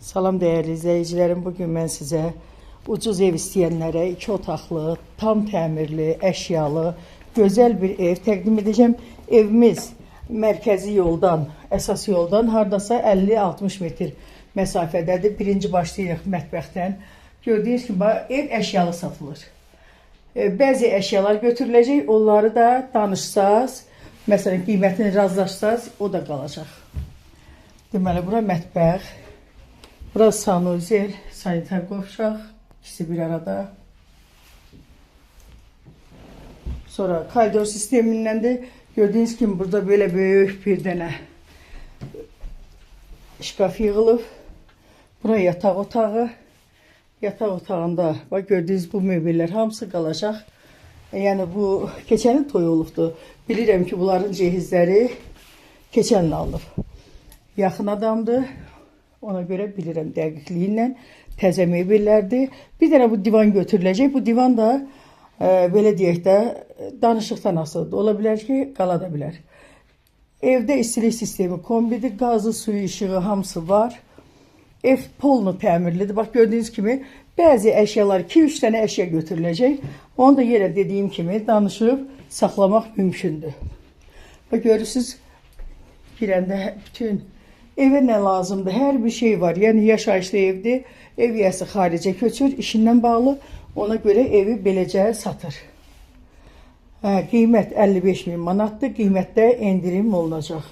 Salam dəyərli izləyicilərim. Bugün mən sizə ucuz ev istəyənlərə 2 otaqlı, tam təmirli, əşyalı, gözəl bir ev təqdim edəcəm. Evimiz mərkəzi yoldan, əsas yoldan hardasa 50-60 metr məsafədədir. Birinci başlayırıq mətbəxdən. Gördüyünüz kimi ev əşyalı satılır. Bəzi əşyalar götürüləcək, onları da danışsaz, məsələn qiymətini razılaşsaz, o da qalacaq. Deməli, bura mətbəx, bura sanuzel, sanitar qovşaq, ikisi bir arada. Sonra koridor sistemindəndir. Gördüyünüz kimi burada belə böyük bir dənə şkaf yığılıb. Bura yataq otağı. Yataq otağında bax gördüyünüz bu mebellər hamısı qalacaq. Yəni bu keçən il toy olubdu. Bilirəm ki, bunların cehizləri keçən il alınıb. Yaxın adamdır. Ona görə bilirəm dəqiqliyi ilə təzə mebellərdir. Bir dənə bu divan götürüləcək. Bu divan da belə deyək də danışıqdan asılıdır. Ola bilər ki, qala da bilər. Evdə istilik sistemi kombidir. Qazı, suyu, işığı hamısı var. Ev polnu təmirlidir. Bax gördüyünüz kimi bəzi əşyalar, 2-3 dənə əşya götürüləcək. Onu da yenə dediyim kimi danışıb saxlamaq mümkündür. Bax görürsünüz, girəndə bütün evə nə lazımdır, hər bir şey var. Yəni yaşayışlı evdir. Ev yiyəsi xaricə köçür, işindən bağlı. Ona görə evi beləcə satır. Hə, qiymət 55 min manatdır. Qiymətdə endirim olunacaq.